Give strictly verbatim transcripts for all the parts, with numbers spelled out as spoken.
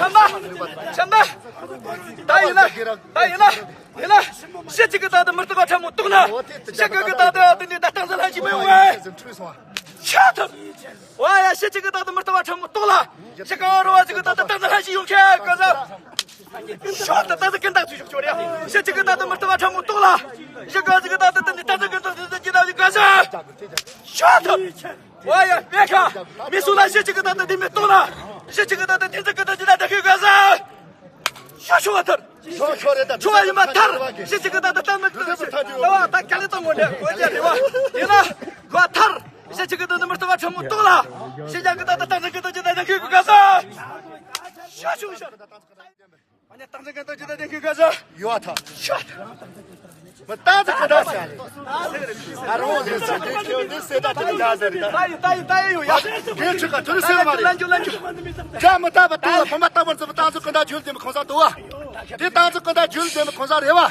ཆམ་པ། ཆམ་པ། ད་ཡིན་ན། ད་ཡིན་ན། ཡིན་ན། ཤི་ཅིག་གི་ད་དུ་མི་རྟག་པ་ཕྲ་མོ་རྟོགས་ན། ཤི་གི་གི་ད་དུ་ཨ་དུ་ནི་ད་སྟངས་འཛིན་ལྷན་ཅིག་མི་ཡོང་ངས། ཆ་ཐུབ། ཝ་ཡ། ཤི་ཅིག་གི་ད་དུ་མི་རྟག་པ་ཕྲ་མོ་རྟོགས་ལ། ཤི་ག་རོ་བ་ཅིག་གི་ད་དུ་སྟངས་འཛིན་ལྷན་ཅིག་ཡོང་ཁྱེད་ག་ཟ། ཤོག་ད་ད་དུ་ཀུན་ད་ཚུལ་ཤོག་ཆོར་ཡ། ཤི་ཅིག་གི་ད་དུ་མི་རྟག་པ་ཕྲ་མོ་རྟོགས་ལ། ཤི་ག་ཅིག་གི་ད་དུ་ད་ནི་ད་དུ་ཀུན་ད་ཚུལ་ཅི་ད་ཅི་ག་ཟ། ཤོག་ཐུབ། ཝ་ཡ། མེ་ཁ། མི་སུ་ལ་ཤི་ཅིག་གི་ད་དུ་དེ་མི་རྟོགས་ལ། ཤི་ཅིག་གི་ད་དུ་དེ་ཚུལ་ཀུན་ད་ཅི་ད་ད་ཁི་ག་ཟ། ཤ་ཆུ་བ་ཐར། ཆུ་ཆུ་རེད་ད། ཆུ་བ་ཡིན་པ་ཐར། ཤི་ཅིག་གི་ད་ད་ད་མི་ཐར། ད་བ་ད་ག་ལེ་ད་ངོ་འདྲ་གོ་ཅ་རེ་བ། དེ་ན་གོ་ཐར། ཤི་ཅིག་གི་ད་ད་མི་ཐར་བ་ཁྲ་མོ་ཏོ་ལ། ཤི་ཅང་གི་ད་ད་ད་ད་གི་ད་ཅི་ད་ད་གི་ག་ས། ཤ་ཆུ་ཤ། ཨ་ནི་ད་ད་གི་ད་ཅི་ད་ད་གི་ག་ས། ཡོ་ཐ། ཤ། མི་ཏང་ཙི་ཀི་ད་ཤ་ལེ། ཨ་རོ་ལེ་ས་དེ་ཁྱེད་ནི་སེ་ད་དེ་ད་ཟེར་ད། ད་ཡི་ད་ཡི་ད་ཡི་ཡོ་ཡ། དེ་ཆུ་ཀ་ཐུར་སེ་མ་རེད། ལན་ཅུ་ལན་ཅུ། ཇ་མི་ད་བ་ཏང་ལ་བུ་མ་ཏང་བར་ཙི་མི་ཏང་ཙི་ཀི་ད་ཇུལ་དེ་མི་ཁོང་ས་དུ་བ། དེ་ཏང་ཙི་ཀི་ད་ཇུལ་དེ་མི་ཁོང་ས་རེ་བ།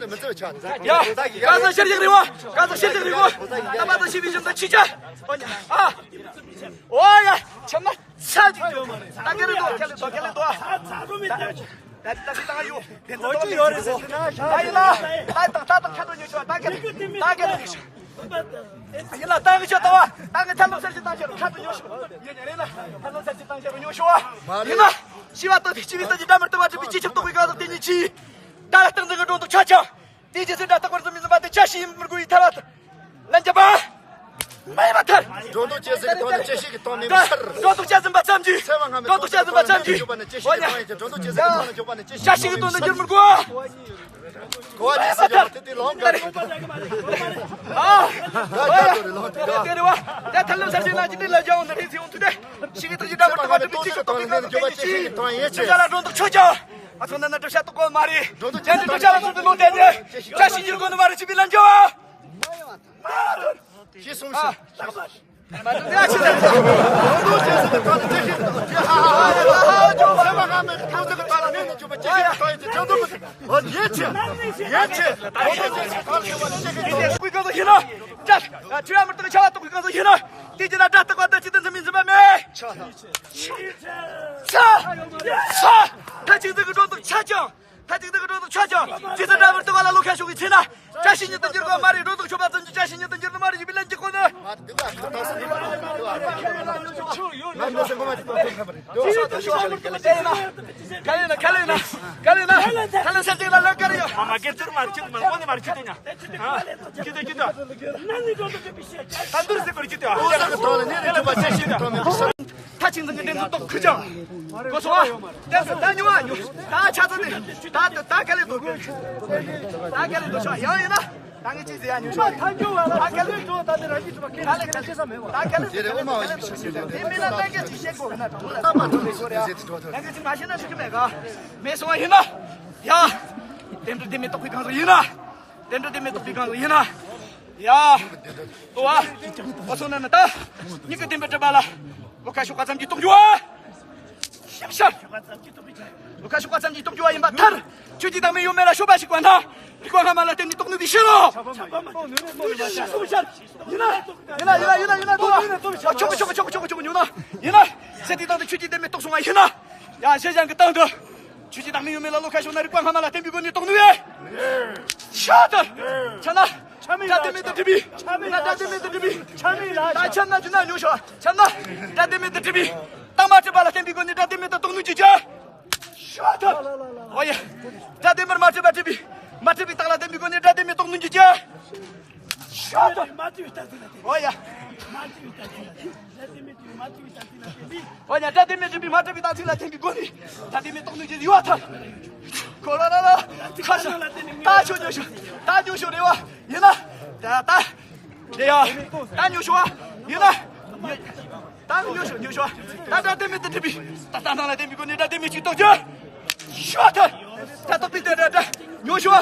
ནས་མི་བརྩི་བའི་ཆ། ཡ། གང་ཟག་ཤར་ཡག་རིང་བ། གང་ཟག་ཤར་ཡག་རིང་བ། ད་མ་ད་ཤི་བའི་ཞིང་ད་ཆི་ཆ། ཨ། ཨོ་ཡ། ཆམ་ན་ཚ་ཅིག་ཡོད་མ་རེད། ད་ག་རེད་དོ། ཁྱེད་ལ་དོ། ཁྱེད་ལ་དོ། ད་ད་ད་ད་ཡོད། དེ་ཚོ་ཡོད་རེད་ཟེར་ན་ད་ཡིན་ན་ད་ད་ད་ད་ཁ་དོ་ཉོ་ཤོག་ད་ག་རེད། ད་ག་རེད། ཡིན་ལ་ད་ངས་ཆོག་ད་བ། ད་ངས་ཐར་ལམ་གསར་ཞིག་བཏང་ཤེར་ཁ་དོ་ཉོ་ཤོག་ཡིན་ཡིན་ལ་ཐར་ལམ་གསར་ཞིག་བཏང་ཤེར་ཉོ་ཤོག་ཡིན་ན་ཤི་བ་ལྟོ་དེ་ཆི་བི་ས་ཀྱི་འདྲ་མི་ལྟོ་བ་གྲུབ་པའི་སྤྱི་ཁྱབ་ལྟོ་གོས་གང་ཟག་དེ་ཉིད་ཆི། ད་ལ་སྟངས་འཛིན་གྱི་འགྲོ་འདུག་ཆ་ཆང་། དེའི་རྗེས་སུ་འདྲ་རྟག་པར་འཛིན་མི་འཛིན་པ་དེ་ཆ་ཤི་ཡིན་མི་དགོས་ཡི་ཐལ་བ། ལན་རྒྱབ་པ། མ་ཡིན་པ་ཐལ། འགྲོ་འདུག་ཅེས་ཟེར་གི་ཐོག་ནས་མི་ཤར། འགྲོ་འདུག་ཅེས་ཟིན་པ་ཙམ་གྱིས། ཚེ་བ་སྔ་མའི་འགྲོ་འདུག་ཅེས་ཟིན་པ་ཙམ་གྱིས། འགྲོ་འདུག་ཅེས་ཟིན་པ་ཙམ་གྱིས། འགྲོ་འདུག་ཅེས་ཟིན་པ་ཙམ་གྱིས། ཆ་ཤི་གི་དོན་དུ་འགྱུར་མི་དགོས། གོ་བ་ཅེས་ཟེར་གྱི་ཐོག་དེ་དེ་ལོང་ག་རེད། ཨ། ག་ག་དོ་རེད་ལོང་དེ་ག་དེ་རེད་བ། ད་ཐལ་ལམ་གསར་ཞིག་ལ་ཅི་འདྲ་ལ་རྒྱ་འོང་ན་རེད་ཚེ་འོང་དུས་དེ། ཤི་གི་ཐག་ཅིག་འདྲ་མི་འདྲ་བ་དེ་མི་གཅིག་ཤི་ཐོག་ནས་འགྱུར་བ་ཅེས་ཤི་གི་ཐོག་ཡིན་ཆེ། ཅི་འདྲ་ལ་འགྲོ་འདུག་ཆོས་ཀྱང་། ཨ་ཚོ་ན་ན་འགྲོ་ཤ་ཏོག་གོ་མ་རེད། འགྲོ་འདུག་ཅན་ཅི་འགྲོ་ཤ་ལ་སོང་དུ་ལོ་དེ་ནས་བཀྲ་ཤིས་འགྱུར་དགོས་ནི་མ་རེད། ཅི་བི་ལ་འཇོ། ཅི་གསུངས་ཤིག་མ་འགྲོ་ཡ་ཆི་ལ། འགྲོ་འདུག་ཅེས་ཟེར་ཏེ་ཐོག་ནས་ཅི་ཤི་ཐོག་ཅི་ཧ་ཧ་ཧ་ཧ་ཧ་ཇོ་བ་མ་ག་མེད་ཐོག་ཟེར་གི་ཐོག་ལ་ནས་ནས་ཇོ་བ་ཅི་ཤི་ཐོག་ཡིན་ཅི་འགྲོ་འདུག་ཨོ་ཡེ་ཆི་ཡེ་ཆི། འགྲོ་འདུག་ཅེས་ཟེར་ཐོག་ལ་ནས་ཅི་ཤི་ཐོག་ཀུན་གང་ཟག་ཤི་ན། ཅ། ཁྲི་ཡ་མི་རྟག་ཆ་བ་ཏོག་ཀུན་གང་ཟག་ཤི་ན། དེ་ཅི་ན་དགྲ་རྟག་པ་ད་ཅི་ཏན་ཚ་མིན་ཚུན་པ་མེད། ཚ། ཚ། ད་ཅིག་ཏུ་གི་འགྲོ་འདུག་ཆ་ཅང་། ད་ཅིག་ཏུ་གི་འགྲོ་འདུག་ཆ་ཅང་། ཅི་ཟེར་འདྲ་བར་དུ་བ་ལ་ལོ་ཁ་ཤོག་གི་ཚེ་ན། བཀྲ་ཤིས་ཉིད་དུ་འགྱུར་དགོས་མ་རེད། འགྲོ་འདུག་ཆོག་པ་ཙམ་གྱིས་བཀྲ་ཤིས་ཉིད་དུ་འགྱུར་ནི་མ་རེད། ཡིད་པའི་ལན་གྱི་ཁོ་ན། ག་ལེ་ན་ག་ལེ་ན་ག་ལེ་ན། ཐ་ལེ་ས་ཏིག་ལ་ལ་ག་རེ་ཡོད། མ་མ་གེ་ཙུར་མ་རེད། ཁྱོད་མ་གོ་ནི་མ་རེད། ཁྱོད་དེ་ཉ། ཁྱོད་དེ་ཁྱོད་དེ། ད་འདུར་ཟེར་གོ་རེད། ཁྱོད་དེ། ཨོ་ཟེར་གི་ཐོག་ལ་ནི་ནི་ཁྱོད་པ་བཀྲ་ཤིས་ཀྱི་ཐོག་མེད་པ། ད་ ཁྱིམ་ཚང་གི་འགྲེམས་སྟོན་གཏོང་ཁུལ་ཀྱང་གོ་སོང་ཨ། ལྟས་སུ་ད་ཉུང་བ་ཉུང་ད་ཆ་ཚང་ནས་ད་ད་ད་ག་ལེ་འདུག་ད་ག་ལེ་འདུག་ཤོག་ཡང་ཡིན་ན་ད་ངས་ཅི་ཟེར་ཡ་ཉུང་ཤོག་ད་ག་ལེ་འགྲོ་ད་ནི་རང་གི་གྲུབ་པ་ཁས་ལེན་ཁས་ལེན་ད་ག་ལེ་ད་ག་ལེ་དེ་མི་ལ་ལན་གྱི་ཅི་བཤད་དགོས་ན་ད་མོ་ལ་ད་མོ་ལ་ཤོར་ཡ་ད་ངས་ཅི་མ་ཤེས་ན་ཤེས་ཀྱི་མེད་ག་མེད་སོང་བ་ཡིན་ན་ཡ་དེ་འདྲ་དེ་མི་རྟོགས་པའི་གང་ཟག་ཡིན་ན། དེ་འདྲ་དེ་མི་རྟོགས་པའི་སྒང་ལ་ཡིན་ན། ཡ། ལྟོ་བ། ཨོ་སོང་ན་ན་ད། མྱིག་གི་ལྡན་པའི་སྒྲིབ་པ་ལ། ལོ་ཁ་ཤོག་པ་ཙམ་གྱིས་རྟོགས་རྒྱུ་བ། ཤིབ་ཤར། ལོ་ཁ་ཤོག་པ་ཙམ་གྱིས་རྟོགས་རྒྱུ་བ་ཡིན་པར་ཐལ། ཆོས་ཀྱི་བདག་མེད་ཡོད་མེད་ལ་ཕྱོགས་པ་ཞིག་པ་ན། རིག་པ་སྔ་མ་ལ་བརྟེན་ནས་རྟོགས་ནུས་པའི་ཕྱིར་རོ། ཤིབ་ཤར། ཡིན་ན། ཡིན་ན་ཡིན་ན་ཡིན་ན་ཡིན་ན་ལྟོ་བ། ཆོག་གི་ཆོག་གི་ཆོག་གི་ཆོག་གི་ཆོག་གི་ཉོ་ན། ཡིན་ན། ཟེར་དེ་དང་དུ་ཆོས་ཀྱི་བདག་མེད་རྟོགས་སོང་བ་ཡིན་ན། ཡ་ཞེས་ཀྱང་གི་སྟེང་དུ། ཆོས་ཀྱི་བདག་མེད་ཡོད་མེད་ལ་བློ་ཁ་ཕྱོགས་ན་རིག་པ་སྔ་མ་ལ་བརྟེན་པའི་སྒོ་ནས་རྟོགས་ནུས་པས། ཤ་ད། ཆ་ན། སྒྲ་དེ་མེད་དུ་སྒྲིབ་པའི། ཆ་མེད་ལ། སྒྲ་དེ་མེད་དུ་སྒྲིབ་པའི། ཆ་མེད་ལ། ད་ཆ་ན་རྒྱུ་ན་ཉོ་ཤོག་ཆ་ན། སྒྲ་དེ་མེད་དུ་སྒྲིབ་པའི། རྟགས་མ་སྒྲིབ་པ་ལ་བརྟེན་པའི་སྒོ་ནས་སྒྲ་དེ་མེད་དུ་རྟོགས་ནུས་ཀྱི་རྒྱུ། ཤ་ད། ཨོ་ཡ། སྒྲ་དེ་མེད་མ་སྒྲིབ་པ་སྒྲིབ་པའི། མ་སྒྲིབ་པའི་རྟགས་ལ་བརྟེན་པའི་སྒོ་ནས་སྒྲ་དེ་མེད་རྟོགས་ནུས་ཀྱི་རྒྱུ། ཤ་ད། ཨོ་ཡ། ཨོ་ཡ། སྒྲ་དེ་མེད་སྒྲིབ་པའི་མ་སྒྲིབ་པའི་རྟགས་ཚིག་ལ་བརྟེན་པའི་སྒོ་ནས་སྒྲ་དེ་མེད་རྟོགས་ནུས་ཀྱི་ཡུལ་བ་ཐལ། ཁོ་ར་ར་ར་ཁ་ཤ་ད་ཆོ་ཉོ་ཤོ་ད་ཉོ་ཤོ་རེ་བ་ཡིན་ན་ད་ད་རེ་ཡ་ད་ཉོ་ཤོ་ཡིན་ན་ད་ཉོ་ཤོ་ཉོ་ཤོ་ད་སྒྲ་དེ་མེད་དུ་སྒྲིབ་པའི་ད་ལྟ་སྣང་ལ་བརྟེན་པའི་སྒོ་ནས་སྒྲ་དེ་མེད་ཅིག་རྟོགས་རྒྱུ་ཤོ་ཐལ། ད་རྟོགས་པའི་ད་ད་ད་ཉོ་ཤོ་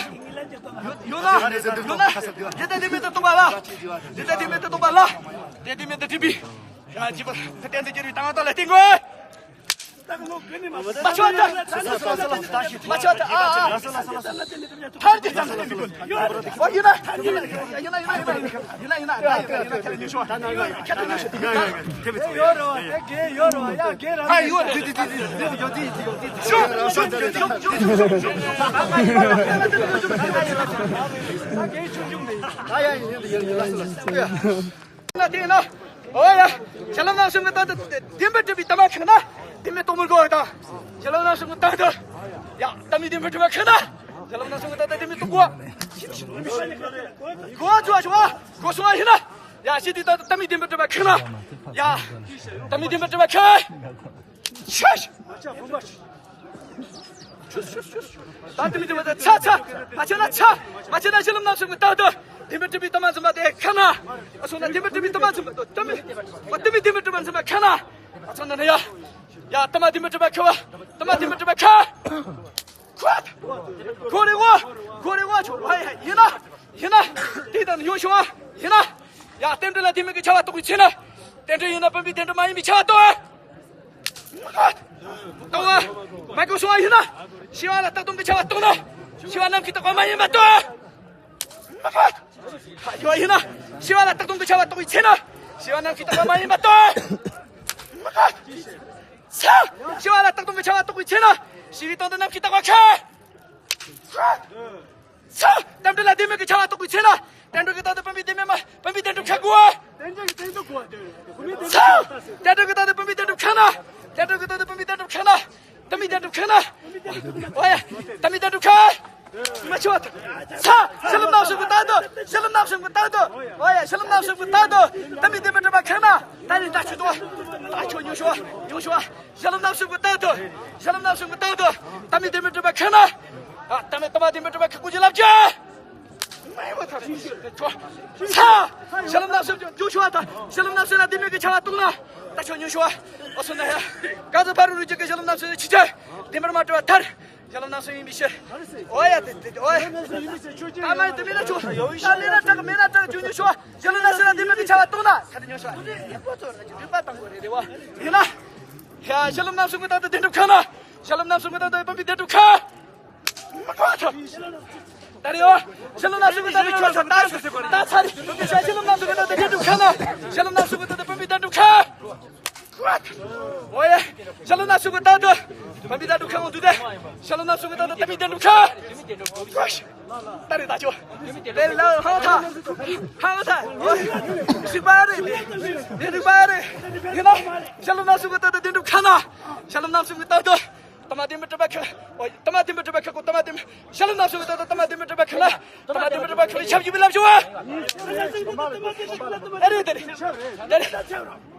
ཡོད་ན་ཡོད་ན་རྒྱུ་ད་དེ་མེད་དུ་རྟོགས་པ་ལ་རྒྱུ་ད་དེ་མེད་དུ་རྟོགས་པ་ལ་རྒྱུ་དེ་མེད་དུ་སྒྲིབ་པའི། ཡང་ཅི་པ་ད་གཏན་དུ་གྱུར་པའི་དང་དང་ལ་བརྟེན་དགོས། མ་ཆོག་ད། མ་ཆོག་ད་ཨ་ཨ། ཐར་གྱི་ཙམ་ལ་བརྟེན་པའི་སྒོ་ནས། ཨོ་ཡིན་ན། ཡིན་ན་ཡིན་ན་ཡིན་ན་ཡིན་ན་ཡིན་ན་ཁྱེད་ལ་ཉོ་ཤོག་ཁྱེད་ལ་ཉོ་ཤོག་ཡོད་རེད་བ། ད་གེ་ཡོད་རེད་བ། ཡ་གེ་རང་ཨ་ཡོད་རེད། ད་གེ་ཆུང་ཆུང་མེད། ད་ཡ་ཡིན་ཡིན་ཡིན་ཡིན་ཡིན། ལ་དེ་ན། ཨོ་ཡ། ཞལ་ལམ་རྣམ་གསུམ་གྱི་སྟེང་དུ་བདེན་པར་གྲུབ་པའི་ལྟ་བ་ཁེགས་ན་བདེན་པའི་རྟོག་མི་དགོས་པ་དང་། ཞལ་ལམ་རྣམ་གསུམ་གྱི་སྟེང་དུ། ཡ། ལྟ་མིན་བདེན་པར་གྲུབ་པ་ཁེགས་ན། ཞལ་ལམ་རྣམ་གསུམ་གྱི་སྟེང་དུ་བདེན་པའི་རྟོག་གོ། གོ་ཆོག་ཆོག་གོ་སོང་བ་ཡིན་ན། ཡ། ཞེས་དེ་ལྟར་ལྟ་མིན་བདེན་པར་གྲུབ་པ་ཁེགས་ན། ཡ། ལྟ་མིན་བདེན་པར་གྲུབ་པ་ཁེགས། ཆུ། ད་དེ་མི་དེ་མ་ཚ་ཚ། མ་ཆེ་ན་ཚ། མ་ཆེ་ན་ཞལ་ལམ་རྣམ་གསུམ་གྱི་ལྟ་བ་དང་། དེ་མི་དྲི་བའི་ལྟ་མ་འཛིན་པ་དེ་ཁ་ན། ཨ་སོང་ན་དེ་མི་དྲི་བའི་ལྟ་མ་འཛིན་པ་དང་། དེ་མི། དེ་མི་དེ་མི་དྲི་བ་འཛིན་པ་ཁ་ན། ཨ་སོང་ན་ན་ཡ། ཡ་ལྟ་མ་དེ་མི་དྲི་བ་ཁ་བ། ལྟ་མ་དེ་མི་དྲི་བ་ཁ། ཁ། གོ་རེ་གོ། གོ་རེ་གོ་ཆོ། ཨ་ཡ་ཡིན་ན། ཡིན་ན། དེ་དང་ཡོང་ཤོག་ཨ། ཡིན་ན། ཡ་རྟེན་འབྲེལ་ལ་དེ་མི་གི་ཆ་བ་རྟོགས་པའི་ཚེ་ན། རྟེན་འབྲེལ་ཡིན་ན་བུམ་པའི་རྟེན་འབྲེལ་མ་ཡིན་པའི་ཆ་བ་རྟོགས་ཨ། ལྟ་བ། མ་གོ་སོང་བ་ཡིན་ན། ཤེས་པ་ལ་བཏགས་སྟོང་གི་ཆ་བ་རྟོགས་ན། ཤེས་པ་རྣམ་ཤེས་བཏགས་པ་མ་ཡིན་པ་རྟོགས། ཡོད་པ་ཡིན་ན། ཤེས་པ་ལ་བཏགས་སྟོང་གི་ཆ་བ་རྟོགས་པའི་ཚེ་ན། ཤེས་པ་རྣམ་ཤེས་བཏགས་པ་མ་ཡིན་པ་རྟོགས། ཚ། ཤེས་པ་ལ་བཏགས་སྟོང་གི་ཆ་བ་རྟོགས་པའི་ཚེ་ན། ཤེས་པའི་སྟེང་དུ་རྣམ་ཤེས་བཏགས་པ་ཁ། ཚ། རྟེན་འབྲེལ་ལ་བདེན་མེད་ཀྱི་ཆ་བ་རྟོགས་པའི་ཚེ་ན། རྟེན་འབྲེལ་གྱི་སྟེང་དུ་བུམ་པའི་བདེན་མེད་མ། བུམ་པའི་བདེན་གྲུབ་ཁ་དགོས། ཚ། རྟེན་འབྲེལ་གྱི་སྟེང་དུ་བུམ་པའི་བདེན་གྲུབ་ཁ་ན། རྟེན་འབྲེལ་གྱི་སྟེང་དུ་བུམ་པའི་བདེན་གྲུབ་ཁ་ན། ལྟ་མིན་བདེན་གྲུབ་ཁ་ན། ཨོ་ཡ། ལྟ་མིན་བདེན་གྲུབ་ཁ། མ་ཆོག་ད། ཚ། ཞལ་ལམ་རྣམ་གསུམ་གྱི་སྟེང་དུ། ཞལ་ལམ་རྣམ་གསུམ་གྱི་སྟེང་དུ། ཨོ་ཡ། ཞལ་ལམ་རྣམ་གསུམ་གྱི་སྟེང་དུ། ལྟ་མིན་བདེན་མེད་གྲུབ་པ་ཁ་ན། ད་ནི་ད་ཆོད་དོ། ད་ཆོད་ཉུང་ཤོས། ཉུང་ཤོས། ཞལ་ལམ་རྣམ་གསུམ་གྱི་སྟེང་དུ། ཞལ་ལམ་རྣམ་གསུམ་གྱི་སྟེང་དུ། ལྟ་མིན་བདེན་མེད་གྲུབ་པ་ཁ་ན། ཨ། ལྟ་མིན་ལྟ་མ་བདེན་མེད་གྲུབ་པ་ཁ་ཀུ་ཅི་ལབ་ཀྱི། མ་ཡིན་པ་ཐག་ཆོད། ཚ། ཞལ་ལམ་རྣམ་གསུམ་ཉུང་ཤོས་དང་། ཞལ་ལམ་རྣམ་གསུམ་ལ་བདེན་མེད་ཀྱི་ཆ་བ་རྟོགས་ན། ད་ཆོད་ཉུང་ཤོས། ཨོ་སོ་ན་ཡ། ག་ཚོད་ཕ་རུ་རུ་ཅིག་གི་ཞལ་ལམ་རྣམ་གསུམ་ཆི་ཆ། བདེན་པར་མ་གྲུབ་པ་ཐལ། ཞལ་ལམ་རྣམ་གསུམ་ཡིན་པའི་ཕྱིར། ཨོ་ཡ་དེ་དེ་ཨོ་ཡ། ད་མ་ཡིན་དེ་མིན་ན་ཆོག་ད་མིན་ན་དྲག་མིན་ན་དྲག་ཆོད་ཉུང་ཤོས། ཞལ་ལམ་རྣམ་གསུམ་ལ་བདེན་མེད་ཀྱི་ཆ་བ་རྟོགས་ན། ཁ་དེ་ཉུང་ཤོས། རིག་པ་བཏང་དགོས་རེད་རེད་བ། ཡིན་ན། ཡ། ཞལ་ལམ་རྣམ་གསུམ་གྱི་སྟེང་དུ་བདེན་གྲུབ་ཁ་ན། ཞལ་ལམ་རྣམ་གསུམ་གྱི་སྟེང་དུ་བུམ་པའི་བདེན་གྲུབ་ཁ། མ་གོ་ཐོ། ད་རེ་ཡོ། ཞལ་ལམ་རྣམ་གསུམ་གྱི་སྟེང་དུ་ཆོག་ཆོག་ད་ཆོག་ད་ཚ་རེ། ཞལ་ལམ་རྣམ་གསུམ་གྱི་སྟེང་དུ་བདེན་གྲུབ་ཁ་ན། ཞལ་ལམ་རྣམ་གསུམ་གྱི་སྟེང་དུ་བུམ་པའི་བདེན་གྲུབ་ཁ། ཨོ་ཡ། ཞལ་ལམ་རྣམ་གསུམ་གྱི་སྟེང་དུ། བུམ་པའི་བདེན་གྲུབ་ཁ་འོང་དུས་ཏེ། ཞལ་ལམ་རྣམ་གསུམ་གྱི་སྟེང་དུ་ལྟ་མིན་བདེན་གྲུབ་ཁ། ད་རེ་ད་ཆོག་དེ་ལ་ཧང་ཐ། ཧང་ཐ། ཨོ། ཞིག་པ་རེད། དེ་རིག་པ་རེད། ཡིན་ན། ཞལ་ལམ་རྣམ་གསུམ་གྱི་སྟེང་དུ་བདེན་གྲུབ་ཁ་ན། ཞལ་ལམ་རྣམ་གསུམ་གྱི་སྟེང་དུ། ལྟ་མ་བདེན་པར་གྲུབ་པ་ཁ། ཨོ། ལྟ་མ་བདེན་པར་གྲུབ་པ་ཁ་ཀོ་ལྟ་མ་བདེན་པར། ཞལ་ལམ་རྣམ་གསུམ་གྱི་སྟེང་དུ་ལྟ་མ་བདེན་པར་གྲུབ་པ་ཁ་ན། ལྟ་མ་བདེན་པར་གྲུབ་པ་ཁ་ལ་ཁྱབ་ཀྱི་མི་ལབ་བྱུང་བ། ད་རེ་ད་རེ། ད་རེ།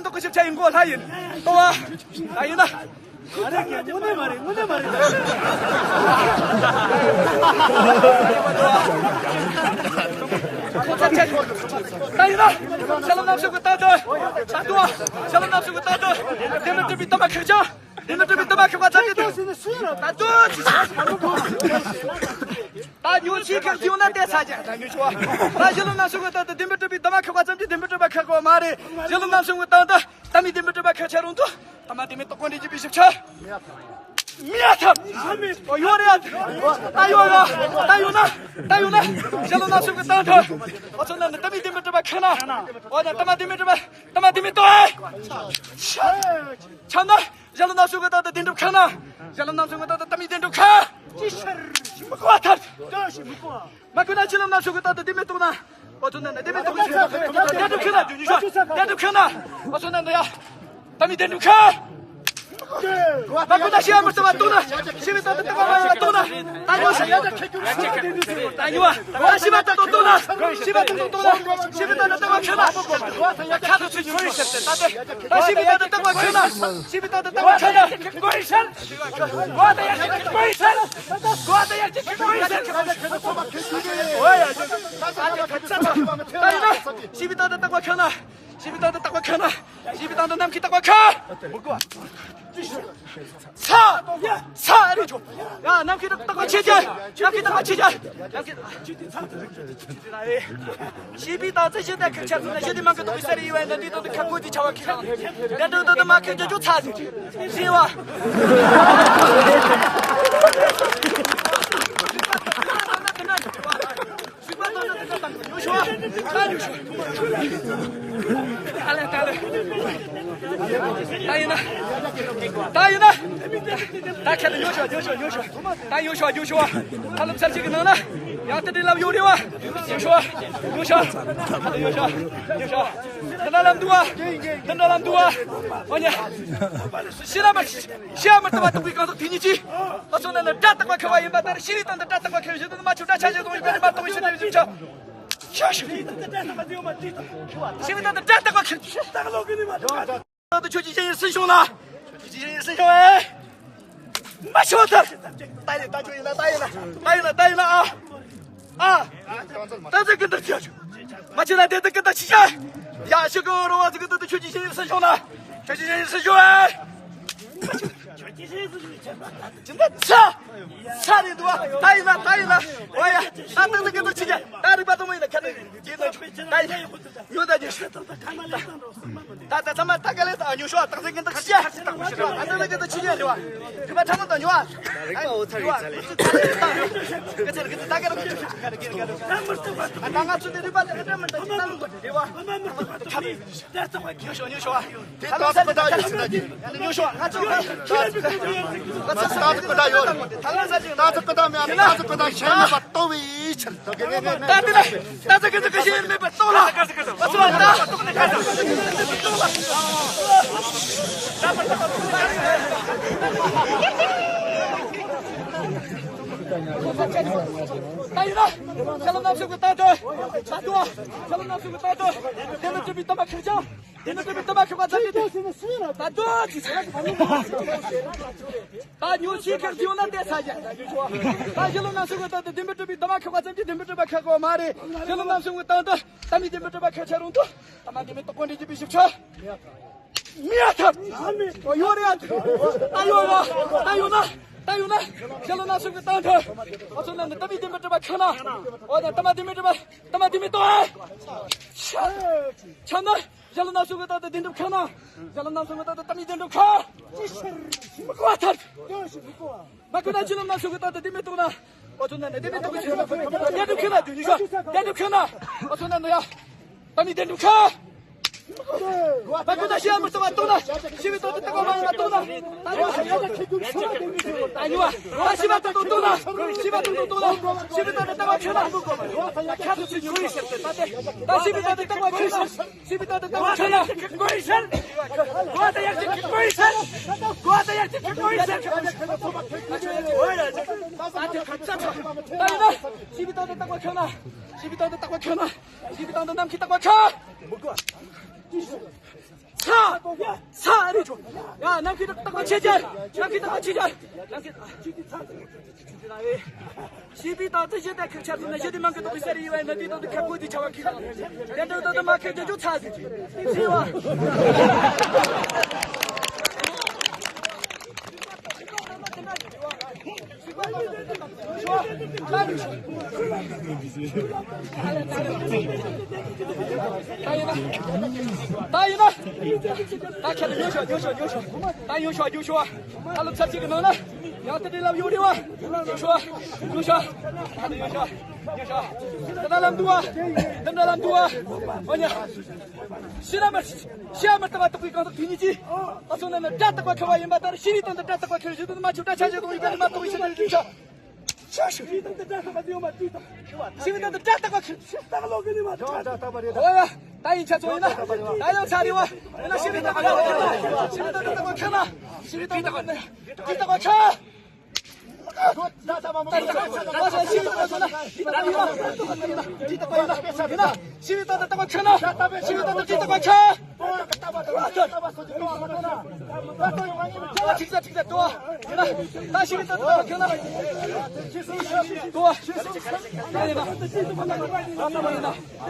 ཙམ་ཏོག་གི་ཞིབ་ཆ་ཡིན་གོ་ལྷ་ཡིན། ཏོ་བ། ད་ཡིན་ན། དངོས་གནས་མ་རེད། དངོས་གནས་མ་རེད། ཁོ་ཚ་ཆད། ད་ཡིན་ན། ཞྭ་ལུ་རྣམ་གསུམ་གྱི་སྟེང་དུ། ད་དུ། ཞྭ་ལུ་རྣམ་གསུམ་གྱི་སྟེང་དུ། བདེན་པར་གྲུབ་པའི་གཏོར་མ་ཁེགས་ཀྱང་། བདེན་པར་གྲུབ་པའི་གཏོར་མ་ཁེགས་པ་ཙམ་གྱིས། ད་དུ། ད་ཉོ་ཆེ་ཁག་ཅིག་ཡོང་ན་དེ་ས་ཆ་ད་ཉོ་ཆོག་ད་ཞྭ་ལུ་རྣམ་གསུམ་གྱི་སྟེང་དུ་བདེན་པར་གྲུབ་པའི་གཏོར་མ་ཁེགས་པ་ཙམ་གྱིས་བདེན་པར་གྲུབ་པ་ཁེགས་པ་མ་རེད། ཞྭ་ལུ་རྣམ་གསུམ་གྱི་སྟེང་དུ་ད་མི་བདེན་པར་གྲུབ་པ་ཁེགས་ཆ་རུང་དུ། ད་མ་བདེན་པའི་གཏོར་མ་འདི་བརྗིད་པའི་ཞིབ་ཆ། མི་ཡ་ཐབས། ཨོ་ཡོད་རེད། ད་ཡོད་ར། ད་ཡོད་ན། ད་ཡོད་ན། ཞྭ་ལུ་རྣམ་གསུམ་གྱི་སྟེང་དུ། ཨོ་ཚོ་ན་ནི་ད་མི་བདེན་པར་གྲུབ་པ་ཁེགས་ན། ཨོ་ན་ད་མ་བདེན་པར་གྲུབ་པ། ད་མ་བདེན་པའི་གཏོར། ཆ་ན། ཞྭ་ལུ་རྣམ་གསུམ་གྱི་སྟེང་དུ་བདེན་གྲུབ་ཁེགས་ན། ཞྭ་ལུ་རྣམ་གསུམ་གྱི་སྟེང་དུ་ད་མི་བདེན་གྲུབ་ཁེགས། ཅི་ཕྱིར། མི་གོ་ཐར། མ་གོ་ན་ཞྭ་ལུ་རྣམ་གསུམ་གྱི་སྟེང་དུ་བདེན་པའི་གཏོར་ན། ཨོ་ཚོ་ན་ནི་བདེན་པའི་གཏོར་ན། བདེན་གྲུབ་ཁེགས་ན་རྒྱུ་ཉུ་ཤོ། བདེན་གྲུབ་ཁེགས་ན། ཨོ་ཚོ་ན་ནི་ཡ། ད་མི་བདེན་གྲུབ་ཁེགས། མ་གོ་ན་ཞི་བ་མི་སྲིད་པ་གཏོར་ན། ཞི་བའི་སྟེང་དུ་སྟོང་པ་མ་ཡིན་པ་གཏོར་ན། ད་ཉོ་ཤོག་ད་ཉོ་བ། ད་ཞི་བའི་སྟེང་དུ་གཏོར་ན། ཞི་བའི་སྟེང་དུ་གཏོར་ན། ཞི་བའི་སྟེང་དུ་སྟོང་པ་ཁེགས་ན། ཁ་དུ་ཚུད་ཉོ་ཤོག་ད་ཞི་བའི་སྟེང་དུ་སྟོང་པ་ཁེགས་ན། ཞི་བའི་སྟེང་དུ་སྟོང་པ་ཁེགས་ན། ཞི་བའི་སྟེང་དུ་སྟོང་པ་ཁེགས་ན། ཞི་བའི་སྟེང་དུ་སྟོང་པ་ཁེགས་ན། ཞི་བའི་སྟེང་དུ་སྟོང་པ་ཁེགས་ན། ས། ས་རེད་ཆོ། ཡ་ནམ་མཁའི་སྟེང་དུ་སྟོང་པ་ཁེགས་ཀྱང་། ནམ་མཁའི་སྟེང་དུ་སྟོང་པ་ཁེགས་ཀྱང་། ནམ་མཁའི། ཞི་བའི་སྟེང་དུ་ཞི་བདེ་ཁེགས་ཆ་ཚུལ་ན་ཞི་བདེ་མང་གི་སྟོང་པའི་ས་རེད་ཡོད་པ་ན་འདི་སྟེང་དུ་ཁ་ཁོ་དེ་བྱ་བ་ཁེགས་ཀྱང་། འདི་སྟེང་དུ་མ་ཁེགས་ཀྱང་ཅོ་ཚ་ཟིན། ཞི་བ། ད་ལེ་ད་ལེ། ད་ཡིན་ན། ད་ཡིན་ན། ད་ཁྱེད་ཉོ་ཤོག་ཉོ་ཤོག་ཉོ་ཤོག་ད་ཉོ་ཤོག་ཉོ་ཤོག་ཧ་ལམ་ཚར་གཅིག་གི་ནང་ན། ཡང་དེ་འདྲའི་ལམ་ཡོད་རེད་བ། ཉོ་ཤོག་ཉོ་ཤོག་ད་ཉོ་ཤོག་ཉོ་ཤོག་འདི་འདྲ་ལམ་འདུག་བ། འདི་འདྲ་ལམ་འདུག་བ། འོ་ཉ། ཤི་ར་མ་ཤི་ཡ་མི་ལྟ་བ་དུག་པའི་གང་ཟག་དེ་ཉིད་ཀྱིས། ཨ་ཚོ་ན་ན་དགྲ་དག་པ་ཁེལ་བ་ཡིན་པ་ལྟར་ཤི་རི་དང་དུ་དགྲ་དག་པ་ཁེལ་བཞིན་དུ་མ་ཆུ་དགྲ་ཆ་ཞིག་དང་ཡིན་པ་མ་གཏོགས་ཤི་རི་ཆ། ཤ་ཤི། ཤི་རི་དང་དུ་དགྲ་དག་པ་ཁེལ། ད་དུ་ཁྱོད་ཀྱི་ཞིང་ཡིན་སྲིད་གཞུང་ན། ཁྱོད་ཀྱི་ཞིང་ཡིན་སྲིད་གཞུང་ཨེ། མ་ཤོད་ཐལ། ད་ཡིན་ད་ཁྱོད་ཡིན་ན་ད་ཡིན་ན་ད་ཡིན་ན་ད་ཡིན་ན་ཨ། ཨ། ད་ཚེ་ཀུན་ཏུ་ཁྱོད་ཆུ། མ་ཆེ་ན་དེ་དུ་ཀུན་ཏུ་ཆི་ཆ། ཡ་ཤི་ཀུ་རོ་བ་ཚེ་ཀུན་ཏུ་ཁྱོད་ཀྱི་ཞིང་ཡིན་སྲིད་གཞུང་ན། ཁྱོད་ཀྱི་ཞིང་ཡིན་སྲིད་གཞུང་ཨེ། ཁྱོད་ཀྱི་ཞིང་ཡིན་སྲིད་གཞུང་ཆེ། ད་ཚ། ཚ་རེད་འདུག་ཨ། ད་ཡིན་ན་ད་ཡིན་ན། ཨོ་ཡ། ད་དུ་ཀུན་ཏུ་ཆི་ཆ། ད་རིག་པ་དུ་མ་ཡིན་ན་ཁ་ནས་ཡིན་ན་ཆུ་ད་ཡིན་ན། ཡོད་ད་ཉོ་ཤོག་ད་ད་ཚང་མ་ད་ག་ལེ་ད་ཉོ་ཤོག་ད་ཚེ་ཀུན་ཏུ་ཁྱི་ཡ་ད་ཚེ་ཀུན་ཏུ་ཁྱི་ཡ་རེ་བ། རིག་པ་ཕྲ་མོ་དང་ཉོ་བ། རིག་པ་འོ་ཚ་རེད་ཚ་ལེ། ད་ཚེ་ཀུན་ཏུ་ད་ག་རེ་ད་ང་ཚོ་དེ་རིག་པ་ལས་ཀ་མི་འདུག་ད་ལུང་གོ་རེ་བ། ཉོ་ཤོག་ཉོ་ཤོག་དེ་ད་ཚེ་ཀུན་ཏུ་ཉོ་ཤོག་ང་ཚོ་ད་ཚེ་ཀུན་ཏུ་ཡོད། ད་ཚེ་ཀུན་ཏུ་མེད་ད་ཚེ་ཀུན་ཏུ་ཤེས་མེད་པ། ལྟོ་བའི་ཕྱིར་དུ་དགེ་བའི་ད་དེ་ལ་ད་ཚེ་ཀུན་ཏུ་ཤེས་མེད་པ་ལྟོ་ལ། ཨ་ཚོ་ད། ད་ཡིན་ན། ཁྱེད་རྣམ་ཚོ་གི་ད་དུ། ད་དུ། ཁྱེད་རྣམ་ཚོ་གི་ད་དུ། དེ་ནི་དུ་བི་ཏོ་མ་ཁེར་ཅང་། དེ་ནི་དུ་བི་ཏོ་མ་ཁེར་བ་ཚ་བི་དུ། ད་དུ་ཅི་ཟེར། ད་ཉོ་ཆི་ཁེར་ཟིའུ་ན་དེ་ས་ཡ། ད་ཞི་ལུ་ན་སུ་གི་ད་དེ་དེ་མི་དྲུག་པའི་དུ་མ་ཁེར་བ་ཙམ་གྱིས་དེ་མི་དྲུག་པ་ཁེར་གོ་མ་རེད། ཞི་ལུ་ན་སུ་གི་ད་དུ་ད་མི་དེ་མི་དྲུག་པ་ཁེར་ཆ་རུང་དུ། ད་མ་དེ་མི་དོ་ཀོན་དེ་ཅི་པི་ཞིབ་ཆ། མི་ཡ་ཐབས། ཨོ་ཡོ་རེ་ཡ། ད་ཡོ་ན། ད་ཡོ་ན། ད་ཡོ་ན། ཞི་ལུ་ན་སུ་གི་ད་དུ། ཨ་སུ་ན་ནི་ད་མི་དེ་མི་དྲུག་པ་ཁེར་ན། ཨོ་ད་ད་མ་དེ་མི་དྲུག་པ། ད་མ་དེ་མི་དོ། ཆ་ན། ཞི་ལུ་ན་སུ་གི་ད་དུ་དེ་འགྲུབ་ཁེར་ན། ཞི་ལུ་ན་སུ་གི་ད་དུ་ད་མི་དེ་འགྲུབ་ཁེར། མི་གོ་ཐར། མ་གོ་ན་ཞི་ལུ་ན་སུ་གི་ད་དུ་དེ་མི་དོ་ན། ཨོ་ཚོ་ན་ནི་དེ་མི་དོ་གི་ཞི་ལུ་ན་སུ་གི་ད་དུ་དེ་འགྲུབ་ཁེར་ན་དུ་ཉི་ཤོ་དེ་འགྲུབ་ཁེར་ན། ཨོ་ཚོ་ན་ནི་ཡ། ད་མི་དེ་འགྲུབ་ཁེར། མ་གོ་ན་ཞི་ལུ་ན་སུ་གི་ད་དུ་ན། ཞི་བི་ད་དུ་ད་གོ་མ་ཡིན་ན་དོ་ན། ད་ཉི་བ། ད་ཉི་བ། ད་ཞི་བ་ད་དུ་དོ་ན། ཞི་བ་ད་དུ་དོ་ན། ཞི་བི་ད་དུ་ད་གོ་ཁེར་ན། ཁ་ཐུག་ཅིག་ཉོ་ཡི་ཟེར་ཏེ་ད་དེ། ད་ཞི་བི་ད་དུ་ད་གོ་ཁེར་ན། ཞི་བི་ད་དུ་ད་གོ་ཁེར་ན། གོ་ད་ཡག་ཅིག་གོ་ཡི་ཟེར། གོ་ད་ཡག་ཅིག་གོ་ཡི་ཟེར། ད་ཡིན་ན། ཞི་བི་ད་དུ་ད་གོ་ཁེར་ན། ཞི་བི་ད་དུ་ད་གོ་ཁེར་ན། ཞི་བི་ད་དུ་ནམ་མཁའི་ད་གོ་ཁེར། ཚ། ཚ་རེད་ཆོ། ཡ་ནམ་མཁའི་ད་གོ་ཆེ་ཆེ། ནམ་མཁའི་ད་གོ་ཆེ་ཆེ། ནམ་མཁའི། ཞི་བི་ད་དུ་ཞི་ད་ཁེར་ཆ་དུ་ན་ཞི་དི་མང་གི་དོ་གི་ས་རི་ཡི་བའི་ན་དི་དོ་དུ་ཁ་ཀོ་དི་ཆ་བ་ཁི་ལ། དེ་འདྲ་དོ་དུ་མ་ཁེར་ཅོ་ཅོ་ཚ་ཟི་ཅི་ཟི་བ། ད་ཡིན་ན། ད་ཁྱེད་ཉོ་ཤོག་ཉོ་ཤོག་ཉོ་ཤོག་ད་ཉོ་ཤོག་ཉོ་ཤོག་ད་ལོ་ཚར་གཅིག་གི་ནང་ན། ཡང་དེ་འདྲའི་ལམ་ཡོད་རེད་བ། ཉོ་ཤོག་ཉོ་ཤོག་ད་ཉོ་ཤོག་ཉོ་ཤོག་ད་ལམ་འདུག་བ། དེ་འདྲ་ལམ་འདུག་བ། འོ་ཉ། ཤི་ན་མ་ཤི་ཡ་མི་ལྟ་བ་དུག་པའི་གང་ཟག་དེ་ཉིད་ཀྱིས། ཨ་སོ་ན་ནི་དགྲ་དག་པ་ཁེར་བ་ཡིན་པ་ལྟར་ཤི་རི་དང་དུ་དགྲ་དག་པ་ཁེར་ཞིག་ཏུ་མ་ཆུ་དགྲ་ཆ་ཞིག་ཏུ་ཡིན་པ་མ་གཏོགས་ཤི་ན་རིག་ཆ། ཤ་ཤ། ཞི་བི་ད་དུ་དགྲ་དག་པ་ཁེར། ཞི་བི་ད་དུ་དགྲ་དག་པ་ཁེར། ད་ལོ་གི་ནི་མ་དགྲ་དགྲ་དག་པ་རེད། ཨོ་ཡ། ད་ཡིན་ཆ་ཚོ་ཡིན་ན། ད་ཡང་ཚ་རེད་བ། ཡིན་ན་ཞི་བི་ད་དུ་དགྲ་དག་པ་ཁེར། ཞི་བི་ད་དུ་དགྲ་དག་པ་ཁེར་ན། ཞི་བི་ད་དུ་དགྲ་དག་པ་ཁེར། ད་ད་ད་མ་མ་ད་ད་ཞི་བི་ད་དུ་དགྲ་དག་པ་ཁེར་ན། ཞི་བི་ད་དུ་དགྲ་དག་པ་ཁེར། ཞི་བི་ད་དུ་དགྲ་དག་པ་ཁེར། ད་ཅིག་ད་ཅིག་ད་དོ། ཡིན་ན། ད་ཞི་བི་ད་དུ་དགྲ་དག་པ་ཁེར་ན། དོ། ད་ཡིན་ན།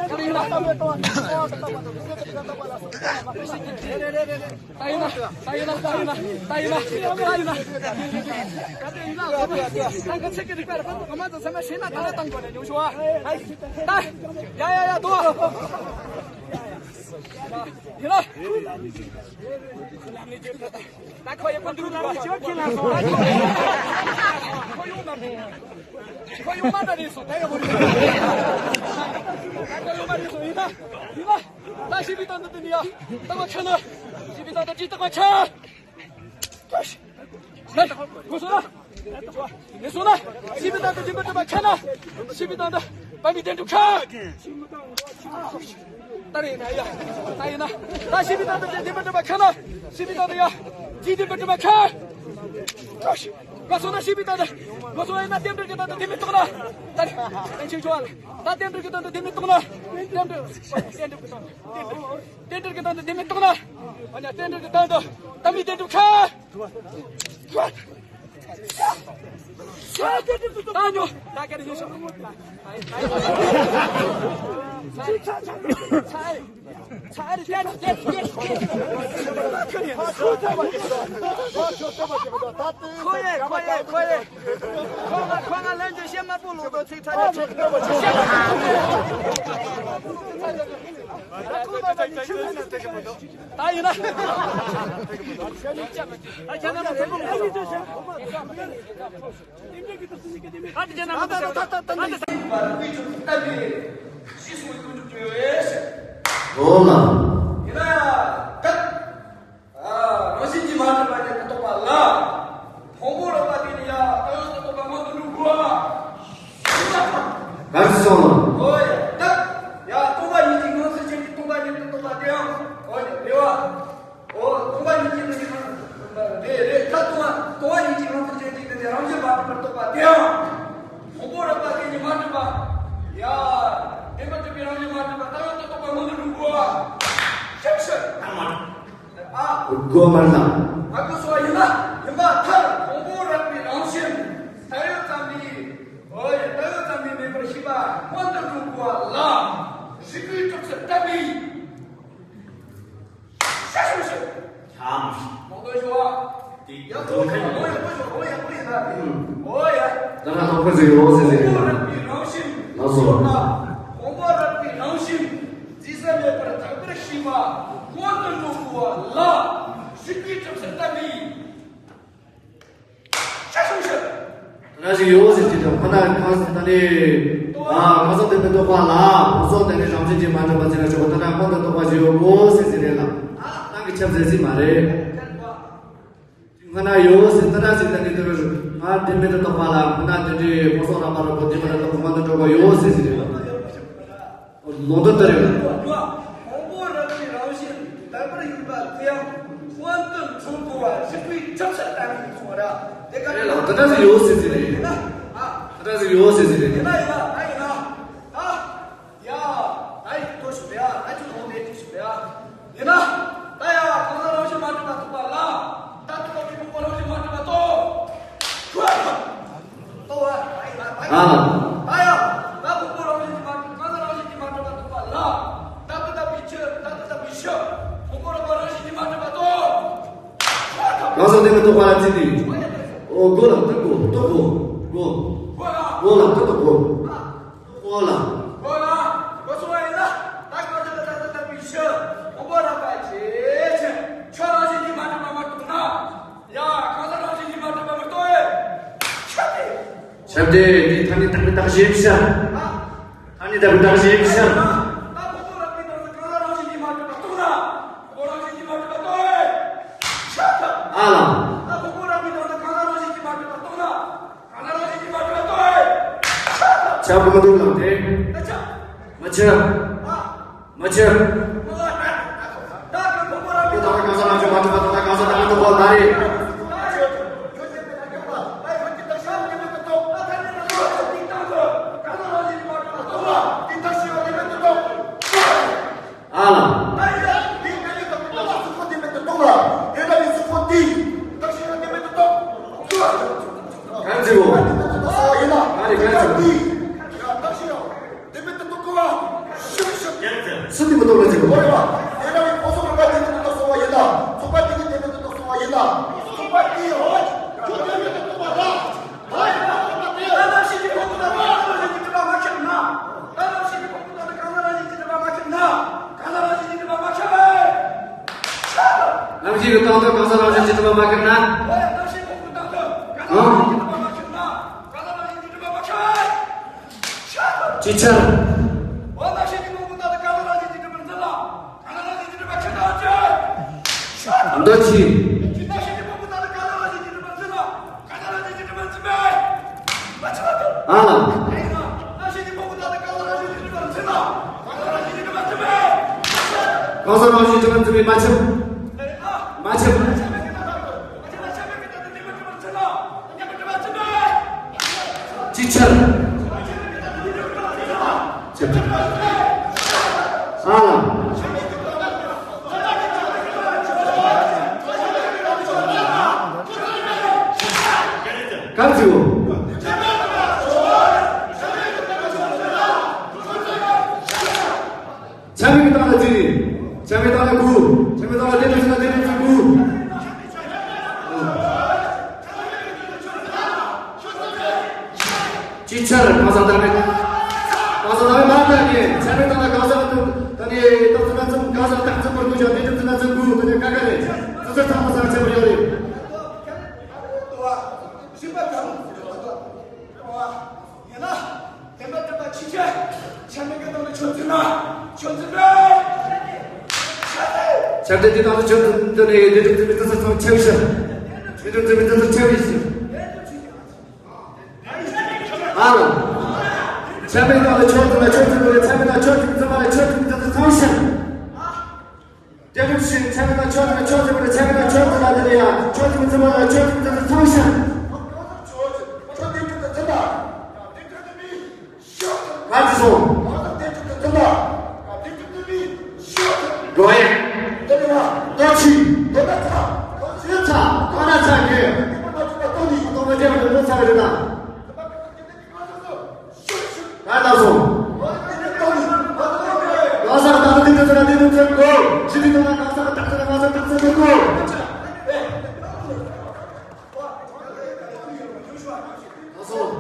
ད་ཡིན་ན། ད་ཡིན་ན། ད་ཡིན་ན། ད་ཡིན་ན། ད་ཡིན་ན། ད་ཡིན་ན། ད་ཡིན་ན། ད་ཡིན་ན། ད་ཚེ་གི་རིག་པ་ར་པ་གོ་མ་ཚོ་ཚང་མ་ཤེས་ན་ད་ལ་བཏང་དགོས་ནས་ཉོ་ཤོག་ཨ། ད། ཡ་ཡ་ཡ་དོ། ཡིན་ལ། ད་ཁོ་ཡི་ཀུན་འདུག་ལ་ཞིབ་ཁྱི་ལ་སོང་། ཁོ་ཡོང་མ་རེད། ཁོ་ཡོང་མ་རེད་སོང་། ད་ཡོང་མ་རེད་སོང་། ད་ཁོ་ཡོང་མ་རེད་སོང་། ཡིན་ལ། ཡིན་ལ། ད་ཞི་བའི་སྟངས་འདི་ནི་ཡ། ད་ཁོ་ཆ་ན། ཞི་བའི་སྟངས་འདི་ཅི་ད་ཁོ་ཆ། ལགས། ངུ་སོང་ན། ངུ་སོང་ན། ཞི་བའི་སྟངས་འདི་འདི་མི་འགྲུབ་པ་ཆ་ན། ཞི་བའི་སྟངས་འདི་དཔའ་མི་བདེན་གྲུབ་ཆ། ད་རེས་ན་ཡ། ད་ཡིན་ན། ད་ཞི་བའི་སྟངས་འདི་འདི་མི་འགྲུབ་པ་ཆ་ན། ཞི་བའི་སྟངས་འདི་ཡ། ཅི་འདི་མི་འགྲུབ་པ་ཆ། ངུ་སོང་ན་ཞི་བའི་སྟངས་འདི། ངུ་སོང་ན་ཡིན་ན་རྟེན་འབྲེལ་གྱི་སྟངས་འདི་འདི་མི་རྟོགས་ན། ད་རེས་ན་ཆེ་ཆུང་ཨ། ད་རྟེན་འབྲེལ་གྱི་སྟངས་འདི་འདི་མི་རྟོགས་ན། རྟེན་འབྲེལ། རྟེན་འབྲེལ་གྱི་སྟངས་འདི། རྟེན་འབྲེལ། རྟེན་འབྲེལ་གྱི་སྟངས་འདི་འདི་མི་རྟོགས་ན། འོ་ན་རྟེན་འབྲེལ་གྱི་སྟངས་འདི་དཔའ་མི་བདེན་གྲུབ་ཆ། ད་ཉོ། ད་ག་རེ་ཉོ་ཤོག་ཁོ་ཡེ་ཁོ་ཡེ་ཁོ་ཡེ། ཁོ་ང་ཁོ་ང་ལན་གྱི་བཤད་མ་པོ་ལོག་དོ་ཚིག་ཚ་ནས་ཆེ། ད་ཡིན་ན། ད་ཁྱེད་རྣམ་པ་ཚོ་ལོག་དོ། ད་ཁྱེད་རྣམ་པ་ཚོ་ལོག་དོ། འོ་ལ། ཡིན་ན་ཡ། ད། ཨ། རང་བཞིན་གྱིས་མ་གྲུབ་པ་ཉིད་དུ་རྟོགས་པ་ལ། དང་པོ་རགས་པ་དེ་ནི་ཡ་ད་ཡོད་དུ་རྟོགས་པ་མངོན་དུ་འགྲོ་དགོས། གར་སོང་། ཨོ་ཡ། ད་ཡ་སྟོང་པ་ཉིད་ཀྱི་ངང་ཚུལ་ཅན་གྱི་སྟོང་པ་ཉིད་དུ་རྟོགས་པ་དེའང་ཨོ་ཡ་རེད་བ། ཨོ་སྟོང་པ་ཉིད་ཀྱི་ངང་ཚུལ་རེད་རེད། ད་སྟོང་པ་སྟོང་པ་ཉིད་ཀྱི་ངང་ཚུལ་ཅན་གྱི་དེ་ནི་རང་བཞིན་མ་གྲུབ་པར་རྟོགས་པ་དེའང་། དང་པོ་རགས་པ་དེ་ཉིད་མ་གྲུབ་པ། ཡ། དེ་མ་གྲུབ་པའི་རང་བཞིན་མ་གྲུབ་པ་ད་ཡོད་དུ་རྟོགས་པ་མངོན་དུ་འགྲོ་དགོས། ཤེས་བྱ་ད་མ་གྲུབ། ཨ། དགོས་མ་ལ། ཨ་ཁུ་སོ་ཡིན་ན་ཡིན་པ་མཐར་དང་པོ་རགས་པའི་རང་བཞིན་ད་ཡོད་ཙམ་པའི། ཨོ་ཡ། ད་ཡོད་ཙམ་པའི་མེད་པར་ཤེས་པ་མངོན་དུ་འགྲོ་དགོས་པ་ལ། རིགས་པས་གྲུབ་ཚུལ་བསྟན་པའི་ཤ་ཤུ་ཤུ། ཆམ། མང་པོ་ཞུ་བ། དེ་ཡག་པོ་ཁ་ཡོད་པོ་ཞུ་བ་ཡག་པོ་ཡིན་ན་དེ། ཨོ་ཡ། ད་ང་དང་པོ་ཟེར་ཡོད་ཟེར་ཟེར་ཡོད། དང་པོ་རགས་པའི་རང་བཞིན། ལགས་སོ། དང་པོ་རགས་པའི་རང་བཞིན། རྫས་གསལ་མེད་པར་དག་པར་ཤེས་པ་མངོན་དུ་འགྲོ་དགོས་པ་ལ། རིགས་པས་གྲུབ་ཚུལ་བསྟན་པའི། ཆ་ཆུང་ཞིག་ད་ཞིག་ཡོད་ཟེར་གྱི་འདུག་ཁོ་ན་གང་ཟེར་ད་ནི། ཨ་གང་ཟག་བདེན་པའི་རྟོག་པ་ལ་ཕུང་སོགས་དེ་ནི་རང་བཞིན་གྱིས་མ་གྲུབ་པ་ཟེར་ན་ཆོག་གོ་ད་ལྟ་ཁོང་དུ་རྟོག་པ་ཞིག་ཡོད་གོ་ཟེར་ཟེར་རེད་ལ། ནང་གི་ཁྱབ་ཟེར་ཟིན་མ་རེད། ཁོ་ན་ཡོད་ཟེར་ད་ལྟ་ཟེར་ད་ནི་དེ་རུ་ང་བདེན་པའི་རྟོག་པ་ལ་ཁོ་ན་དེ་འདྲའི་ཕུང་སོགས་རང་མ་རུ་གོ་བདེན་པའི་རྟོག་པ་མ་གྲུབ་པ་ཡོད་ཟེར་ཟེར་རེད་ལ། ལུང་དོན་དེ་རེད། དང་པོ་རགས་པའི་རང་བཞིན་དམ་པར་ཡིན་པ་དེའང་མངོན་དུ་འགྲོ་དགོས་པ་རིགས་པས་གྲུབ་ཚུལ་བསྟན་པའི་གསུང་བ་རེད། དེ་ག་རེད་ལ། དེ་འདྲ་ཞིག་ཡོད་ཟེར་ཟེར་རེད། ཡིན་ན། ཨ། དེ་འདྲ་ཞིག་ཡོད་ཟེར་ཟེར་རེད། ཡིན་ན་ཡིན་ན་ད་ཡིན་ན། ཨ། ཡ། ད་ཡིན་དོ་ཞིག་རེད། ཨ། ད་ཅི་ལོང་དེ་ཅི་ཞིག་རེད། ཨ། ཡིན་ན། ད་ཡ་གང་ཟག་རང་བཞིན་མ་གྲུབ་པ་རྟོགས་པ་ལ། ད་ཐུག་པ་གི་ཕུང་པོ་རང་བཞིན་མ་གྲུབ་པ་རྟོགས། ཨ། ད་ཡ། ད་ཕུང་པོ་རང་བཞིན་གྱིས་མ་གྲུབ། གང་ཟག་རང་བཞིན་གྱིས་མ་གྲུབ་པ་རྟོགས་པ་ལ། ད་ལྟ་དང་པོའི་ཕྱིར། ད་ལྟ་དང་པོའི་ཕྱིར། ཕུང་པོ་རང་བཞིན་གྱིས་མ་གྲུབ་པ་རྟོགས། གང་ཟག་དེ་མི་རྟོགས་པ་ལ་ཚིག་དེ། ཨོ་དགོས་ལ་ད་དགོས་ད་དགོས་དགོས། དགོས་ལ་ད་དགོས། ཨོ་ལ། ཨོ་ལ། ཨོ་སོང་བ་ཡིན་ན། ད་གང་ཟག་ལ་ད་ལྟ་དང་པོའི་ཕྱིར། དང་པོ་རགས་པ་ཇི་བཞིན་ཁྱོད་རང་བཞིན་གྱིས་མ་གྲུབ་པ་མ་གྲུབ་ན། ཡ། གང་ཟག་རང་བཞིན་གྱིས་མ་གྲུབ་པ་མི་རྟོགས་ཨེ། ཁྱབ་སྟེ། ཁྱབ་སྟེ་དེ་ཐ་སྙད་དག་པའི་རྟགས་གཞི་ཡིན་ཤག་ཐ་སྙད་དག་པའི་རྟགས་གཞི་ཡིན་ཤག་ད་དང་པོ་རགས་པའི་རང་བཞིན་གང་ཟག་རང་བཞིན་གྱིས་མ་གྲུབ་པ་རྟོགས་ན། དང་པོ་རང་བཞིན་གྱིས་མ་གྲུབ་པ་རྟོགས་ཨེ། ཁྱབ་ཐལ། ཨ་ལ། ད་དང་པོ་རགས་པའི་རང་བཞིན་གང་ཟག་རང་བཞིན་གྱིས་མ་གྲུབ་པ་རྟོགས་ན། གང་ཟག་རང་བཞིན་གྱིས་མ་གྲུབ་པ་རྟོགས་ཨེ། ཁྱབ་ཐལ། ཁྱབ་གི་མི་འདུག་ལགས་དེ། ད་ཁྱབ། མི་ཁྱབ། ཨ། མི་ཁྱབ། ད་གང་ཟག་རང་བཞིན་མ་གྲུབ་པ་རྟོགས་ན་གང་ཟག་རང་བཞིན་མ་གྲུབ་པ་མ་རེད། ཨ་ལ། ག་རེ་ག་རེ་ཟེར་གོ། ག་རེ་ག་རེ་ཟེར་གོ། སུ་དེ་མི་རྟོགས་ལ་ཟེར་གོ། གི་སྟེང་དུ་གང་ཟག་རང་བཞིན་གྱི་གྲུབ་པ་མ་ཁེལ་ན། ཨང་། ཅིག་ཆར། འདི་ཕྱི། ཨ་ལ། གང་ཟག་རང་བཞིན་གྲུབ་པ་འཛིན་པའི་མ་ཁྱབ། མ་ཁྱབ། ཅིག་ཆར། ཁྱབ། ཨ་ལ། ག་ཚོད། ཆ་མེད་ཀྱི་སྟེང་ལ་བརྩི། ཆ་མེད་སྟེང་ལ་དགུ། ཆ་མེད་སྟེང་ལ་བདེ་སྒྲུབ་ཟེར་ན་བདེ་སྒྲུབ་ཟེར་དགུ། ཅིག་ཆར། གང་ཟག་བདག་མེད། གང་ཟག་བདག་མེད་མ་བཏགས་ཀྱི། ཆ་མེད་སྟེང་ལ་གང་ཟག་ཏུ་ད་ནི་རྟགས་ཚུལ་སྣ་ཚོགས། གང་ཟག་རྟགས་ཚུལ་པོར་འདུག་ཀྱང་བདེ་སྒྲུབ་ཟེར་ན་ཚུལ་དགུ། ད་ནི་ཀ་ཁ་རེད། ཙི་ཙི་ཚང་མ་ཚང་ཆེན་པོ་ཡོད་རེད། ཡིན་ན། དེ་མ་དེ་མ་ཕྱི་རྒྱལ་ཆ་མེད་ཀྱི་སྟེང་དུ་ཆོས་འཛིན་ན་ཆོས་འཛིན་པས། ཆ་མེད་དེ་སྟེང་དུ་ཆོས་འཛིན་དུ་ནས་བདེ་སྒྲུབ་འཛིན་པའི་ཙི་ཙི་ཚང་ཆེ་བའི་ཕྱིར། བདེ་སྒྲུབ་འཛིན་པའི་ཙི་ཙི་ཆེ་བའི་ཕྱིར། ཨ་ལ། ཆ་མེད་སྟེང་དུ་ཆོས་འཛིན་ན་ཆོས་འཛིན་པས། ཆ་མེད་སྟེང་ཆོས་འཛིན་པ་ལ་ཆོས་འཛིན་པའི་ཙི་ཙི་ཚང་ཕྱིར། བདེ་སྒྲུབ་ཕྱིར། ཆ་མེད་སྟེང་ཆོས་འཛིན་པ་ཆོས་འཛིན་པ་ལ་ཆོས་འཛིན་པ་ལ་ཆོས་འཛིན་པ་ཚང་ཕྱིར། ག་ཚོད་སོང་། འགྲོ་ཡ། ལྟོ་ཆི། ལྟོ་ཚ། ལྟོ་ཚ། ལྟོ་ན་ཚ་གི། ལྟོ་མ་བྱེད་པ་ལྟོ་ནི་ལྟོ་ཚ་གི་རེད་ད། ག་ལྟ་སོང་། གང་ཟག་བདག་ཏུ་དེ་ཚོ་ན་དེ་ཚོ་གོ། ཞི་བདེ་དོན་ན་གང་ཟག་བདག་ཚོ་ན་གང་ཟག་བདག་ཚོ་གོ། གང་སོང་།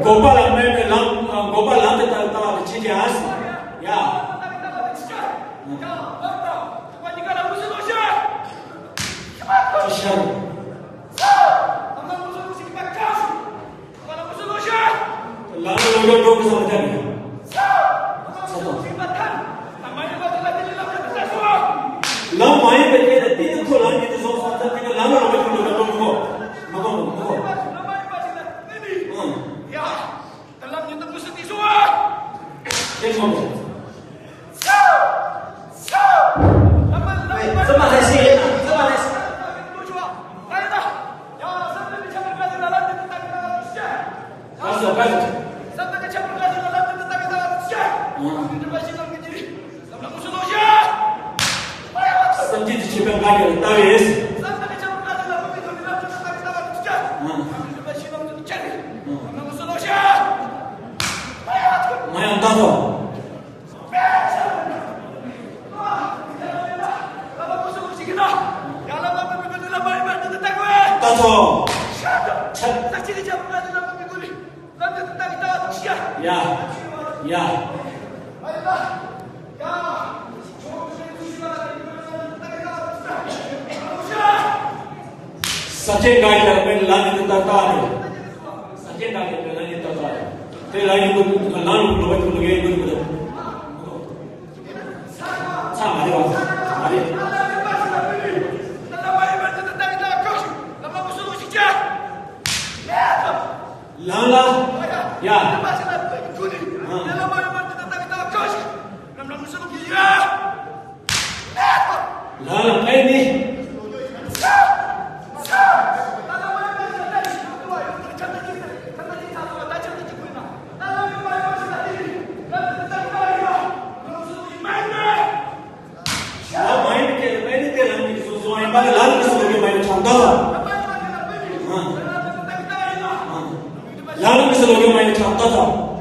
འགོག་པ་ལ་སྨད་པའི་ལམ། འགོག་པ་ལམ་དུ་བཏགས་པ་ལ་ཆེ་ཆེ་ཨ་སི། ཡ། ཅི་ཤར། ལམ་ལ་ལོག་འགྲོ་གི་བསམ་བཏང་ཡོད། ཚ་ཐོ། ལམ་མ་ཡིན་པའི་ཐད་ལ་དེ་ནི་ཁོ་ལམ་ཉིད་དུ་བཟུང་སོང་ཙང་དེ་ནི་ལམ་ལ་ལོག་འགྲོ་གི་འགྲོ་གི་མི་གོ། མི་གོ། མི་གོ། ཨང་། ཡ། ད་ལམ་ཉིད་དུ་མི་སྲིད་དེ་སོང་ཨ། དེ་མ་གོ། ཙི་མ་ལས་སི་ཡེ་ན། ཙི་མ་ལས་སི། ཨ་སོ་པ། སེམས་ཅན་གྱི་ཆོས་པའི་ང་རྒྱལ་ལྟ་བས། ང་ཡང་ལྟ་ཐོ། ལྟ་ཐོ། ཆ། ཡ། ཡ། ས་ཆེན་འགའ་ཞིག་ལ་དཔེར་ན་ལམ་ནི་ཏག་ཏག་རེད། ས་ཆེན་འགའ་ཞིག་ལ་དཔེར་ན་ལམ་ནི་ཏག་ཏག་རེད། དེ་ལམ་ནི་ལོག་པའི་ཐོག་ལ་ངས་ཡོད་པ་ཚོ་ལ་ངས་ཡོད་པ། ཚ་མ་རེད་བ། མ་རེད། ལམ་ལ། ཡ། ཨ། ལ་ལ་ཨེ་ནི། ལ་མ་ཡིན་ཏེ་ཨེ་ནི་ཏེ་ལ་ནི་སོ་སོ་ཡིན་པ་ལ་ལ་ནི་སོ་སོ་མ་ཡིན་ཁྲག་འདོད། ལ་ནི་སོ་སོ་མ་ཡིན་ཁྲག་འདོད།